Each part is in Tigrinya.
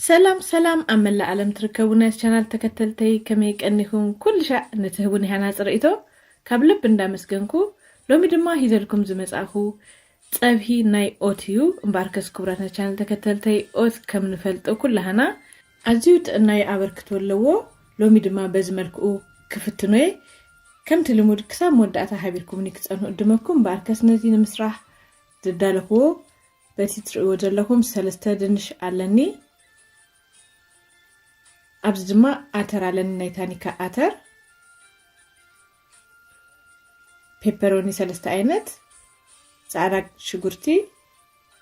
ሰላም ሰላም፣ ኣብ መላእ ዓለም ትርከቡ ናይ ቻናል ተከተልተይ፣ ከመይ ቀኒኹም? ኩሉ ሻዕ ንትህቡኒ ሃናፂ ርእይቶ ካብ ልቢ እንዳመስገንኩ፣ ሎሚ ድማ ሂዘልኩም ዝመጻእኩ ጸብሒ ናይ ኦት እዩ። እምበኣርከስ ክቡራት ናይ ቻናል ተከተልተይ፣ ኦት ከም ንፈልጦ ኩላህና ኣዝዩ ጥዕናዊ ኣበርክቶ ኣለዎ። ሎሚ ድማ በዚ መልክኡ ክፍትኖ እየ። ከምቲ ልሙድ ክሳብ መወዳእታ ሓቢርኩምኒ ክጸንሑ እድመኩም። እምበኣርከስ ነዚ ንምስራሕ ዝዳለኽዎ በቲ ትርእይዎ ዘለኹም ሰለስተ ድንሽ ኣለኒ። ኣብዚ ድማ ኣተር ኣለኒ፣ ናይ ታኒካ ኣተር፣ ፔፐሮኒ ሰለስተ ዓይነት፣ ጻዕዳ ሽጉርቲ፣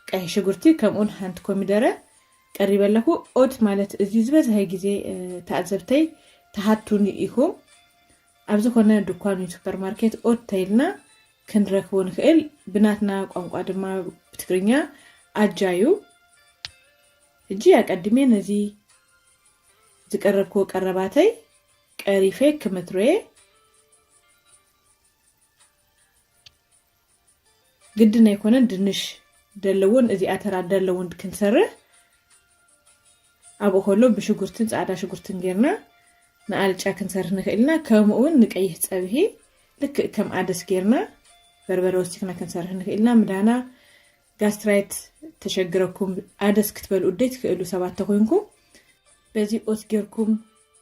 ቀይሕ ሽጉርቲ፣ ከምኡውን ሓንቲ ኮሚደረ ቀሪበ ኣለኹ። ኦት ማለት እዚ ዝበዝሐ ግዜ፣ እ፣ ተዓዘብተይ ትሓቱኒ ኢኹም። ኣብ ዝኾነ ድኳን ወይ ሱፐርማርኬት ኦት ተይልና ክንረክቦ ንኽእል፣ ብናትና ቋንቋ ድማ ብትግርኛ ኣጃ እዩ። ሕጂ ኣቀዲሜ ነዚ ዝቀረብክዎ ቀረባተይ ቀሪፌ ክመትሮየ። ግድን ኣይኮነን ድንሽ ደለዎን እዚ ኣተር ደለዎን ክንሰርሕ፣ ኣብኡ ከሎ ብሽጉርትን ጻዕዳ ሽጉርትን ጌርና ንኣልጫ ክንሰርሕ ንኽእል ኢና። ከምኡ እውን ንቀይሕ ጸብሒ ልክእ ከም ኣደስ ጌርና በርበረ ወሲኽና ክንሰርሕ ንኽእል ኢና። ምዳና ጋስትራይት ተሸግረኩም ኣደስ ክትበልዑ ደይ ትኽእሉ ሰባት ተኾይንኩም፣ በዚ ኦት ጌርኩም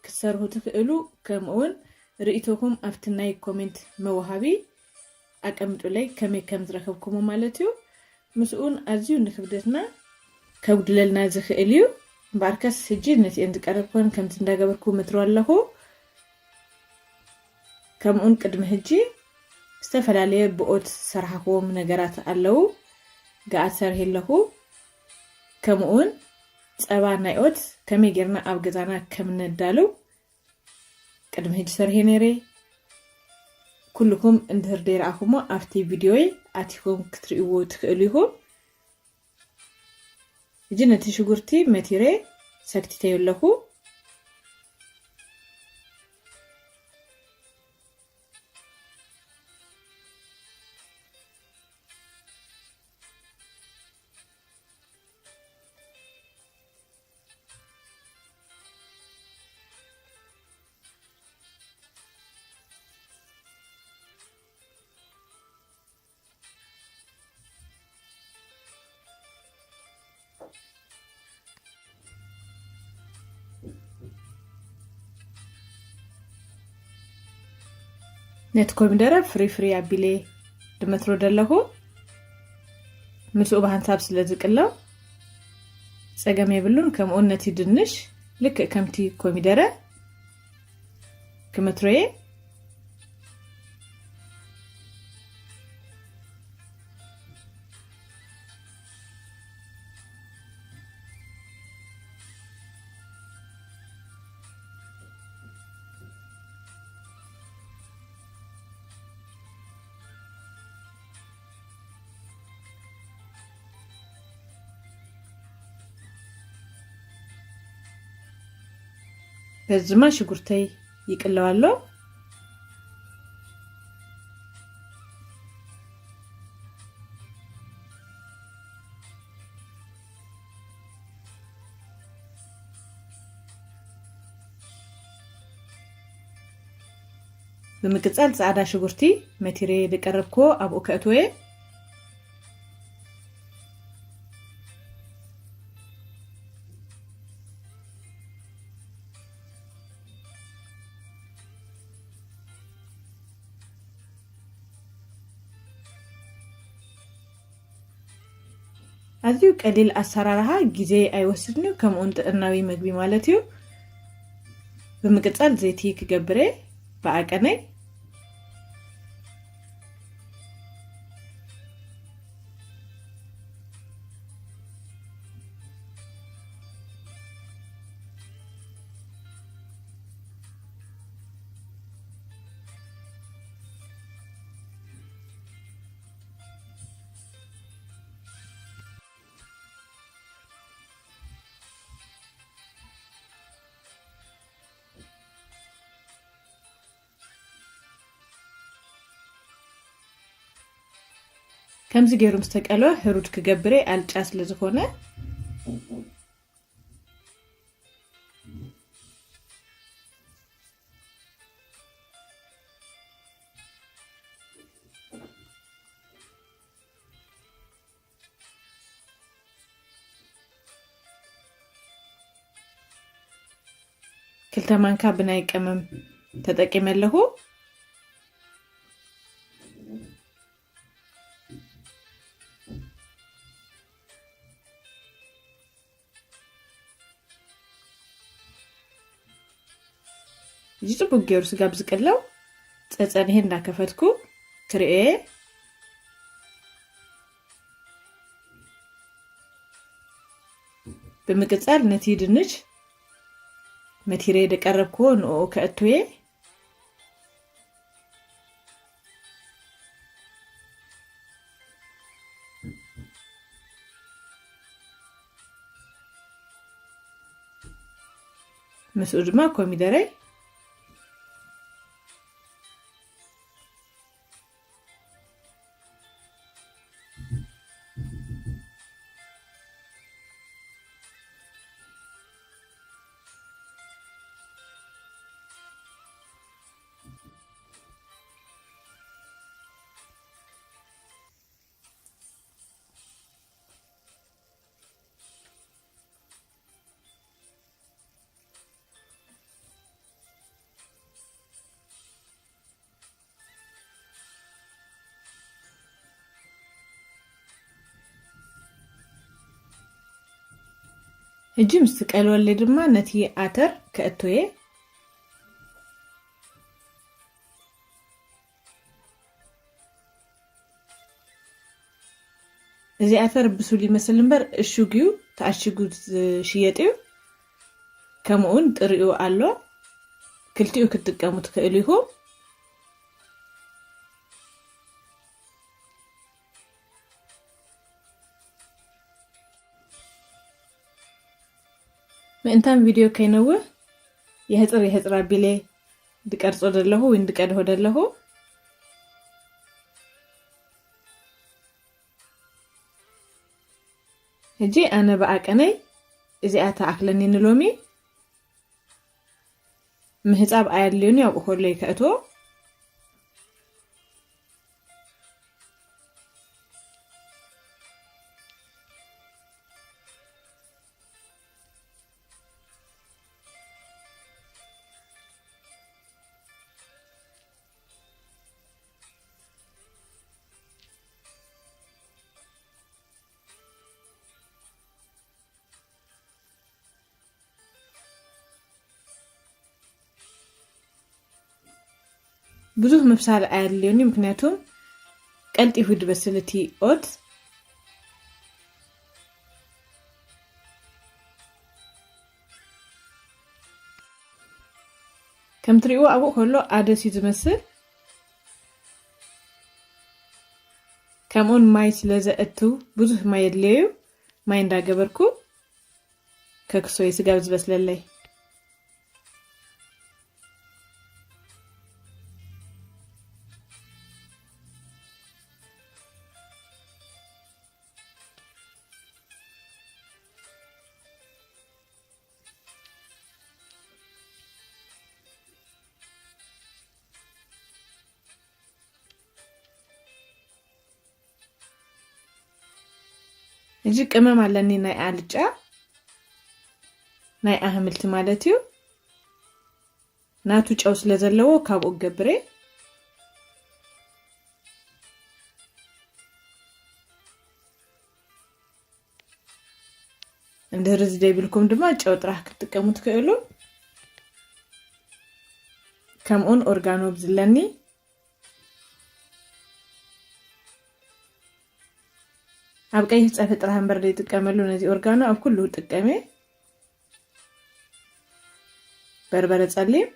ክትሰርሑ ትኽእሉ። ከምኡ እውን ርእይቶኹም ኣብቲ ናይ ኮሜንት መወሃቢ ኣቀምጡለይ፣ ከመይ ከም ዝረኸብኩሞ ማለት እዩ። ምስኡን ኣዝዩ ንክብደትና ከጉድለልና ዝኽእል እዩ። እምበኣርከስ ሕጂ ነቲአን ዝቀረብኩን ከምዚ እንዳገበርኩ መትሮ ኣለኹ። ከምኡን ቅድሚ ሕጂ ዝተፈላለየ ብኦት ዝሰራሕክዎም ነገራት ኣለዉ። ገዓት ሰርሒ ኣለኹ። ከምኡን ጸባ ናይ ኦት ከመይ ጌርና ኣብ ገዛና ከም ነዳልው ቅድሚ ሕጂ ሰርሔ ነይረ። ኩልኩም እንድህር ደይረኣኹሞ ኣብቲ ቪድዮይ ኣቲኹም ክትርእይዎ ትኽእሉ ኢኹም። ሕጂ ነቲ ሽጉርቲ መቲረ ሰክቲተዮ ኣለኹ። ነቲ ኮሚደረ ፍሪ ፍሪ ኣቢለ ድመትሮ ደለኹ። ምስኡ ብሃንሳብ ስለ ዝቅለው ጸገም የብሉን። ከምኡውን ነቲ ድንሽ ልክእ ከምቲ ኮሚደረ ክመትሮየ። በዚ ድማ ሽጉርተይ ይቅለው ኣሎ። ብምቅጻል ጻዕዳ ሽጉርቲ መቲረ ዝቀረብክዎ ኣብኡ ከእትወየ። ኣዝዩ ቀሊል ኣሰራርሓ፣ ግዜ ኣይወስድን እዩ፣ ከምኡውን ጥዕናዊ መግቢ ማለት እዩ። ብምቅጻል ዘይቲ ክገብረ ብዓቀነይ። ከምዚ ገይሩ ምስ ተቀልወ ህሩድ ክገብረ ኣልጫ ስለ ዝኾነ፣ ክልተ ማንካ ብናይ ቀመም ተጠቂመ ኣለኹ። እዚ ጽቡቅ ገይሩ ስጋብ ዝቅለው ጸጸንሄ እንዳከፈትኩ ክርእየ። ብምቅጻል ነቲ ድንች መቲረ ደቀረብክዎ ንኡ ከእትዌ። ምስኡ ድማ ኮሚደረይ። ሕጂ ምስ ቀልወለይ ድማ ነቲ ኣተር ከእቶየ። እዚ ኣተር ብሱል ይመስል እምበር እሹግ እዩ፣ ተኣሽጉ ዝሽየጥ እዩ። ከምኡውን ጥሪኡ ኣሎ። ክልቲኡ ክትጥቀሙ ትኽእሉ ኢኹም። ምእንታን ቪድዮ ከይነውህ የሕፅር የሕፅር ኣቢለ ድቀርጾ ደለኹ ወይ ድቀድሆ ደለኹ። ሕጂ ኣነ ብኣቀነይ እዚኣ ተኣክለኒ ንሎሚ። ምህጻብ ኣየድልዮን እዩ ኣብኡ ከሎ ይከእቶ። ብዙሕ ምብሳል ኣየድልዮን እዩ፣ ምክንያቱም ቀልጢፉ ድበስል እቲ ኦት። ከም ትሪእዎ ኣብኡ ከሎ ኣደስ እዩ ዝመስል። ከምኡን ማይ ስለ ዘእትው ብዙሕ ማይ የድልዮ እዩ። ማይ እንዳገበርኩ ከክሶ እዩ ስጋብ ዝበስለለይ። እዚ ቅመም ኣለኒ ናይ ኣልጫ፣ ናይ ኣህምልቲ ማለት እዩ። ናቱ ጨው ስለ ዘለዎ ካብኡ ገብሬ። እንድህሪ እዚ ደይብልኩም ድማ ጨው ጥራሕ ክትጥቀሙ ትኽእሉ። ከምኡን ኦርጋኖ ብዝለኒ ኣብ ቀይሕ ጸብሒ ጥራሕ እምበር ዘይጥቀመሉ ነዚ ኦርጋኖ ኣብ ኩሉ ጥቀሜ። በርበረ ጸሊም።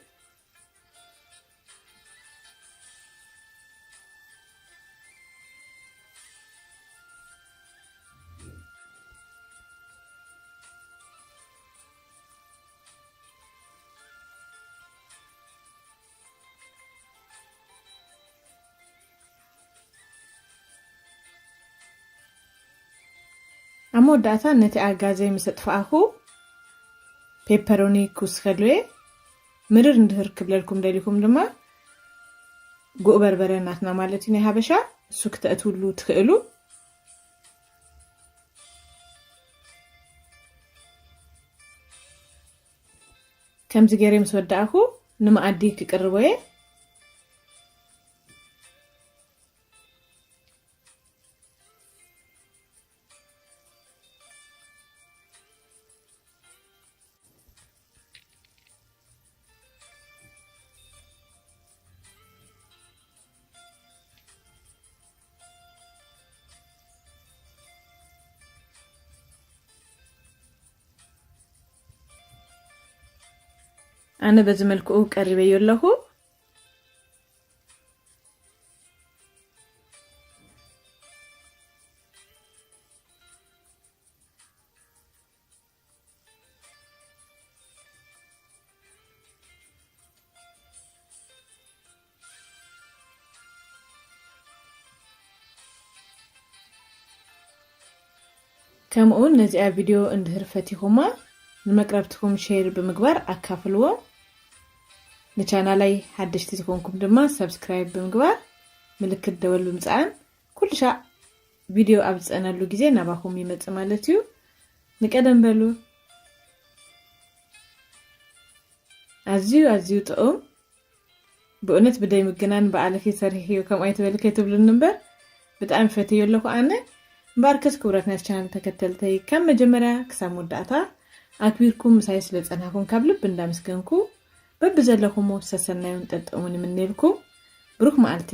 ኣብ መወዳእታ ነቲ ኣጋዘይ ምስ ኣጥፋእኹ ፔፐሮኒ ክውስኸሉ እየ። ምርር እንድህር ክብለልኩም ደሊኹም ድማ ጉእ በርበረ ናትና ማለት እዩ ናይ ሃበሻ፣ እሱ ክተእትውሉ ትኽእሉ። ከምዚ ገይረ ምስ ወዳእኩ ንመኣዲ ክቅርቦ እየ። ኣነ በዚ መልክዑ ቀሪበዮ ኣለኹ። ከምኡውን ነዚኣ ቪድዮ እንድህር ፈቲኹማ ንመቅረብትኹም ሼር ብምግባር ኣካፍልዎም። ንቻናላይ ሓደሽቲ ዝኾንኩም ድማ ሰብስክራይብ ብምግባር ምልክት ደወል ብምጽዓን ኩሉ ሻዕ ቪድዮ ኣብ ዝጸነሉ ግዜ ናባኹም ይመጽእ ማለት እዩ። ንቀደም በሉ። ኣዝዩ ኣዝዩ ጥዑም። ብእውነት ብደይ ምግናን ብኣለኪ ሰሪሕዮ ከምኡ ኣይትበሊ ከይትብሉኒ እምበር ብጣዕሚ ፈትዮ ኣለኹ ኣነ። እምበኣርከስ ክቡራት ናይ ቻናል ተከተልተይ ካብ መጀመርያ ክሳብ መወዳእታ ኣክቢርኩም ምሳይ ስለ ጸናኩም ካብ ልቢ እንዳመስገንኩ በብዘለኹሞ ሰሰናዩን ጠጠሙን ይምነልኩም። ብሩክ መዓልቲ።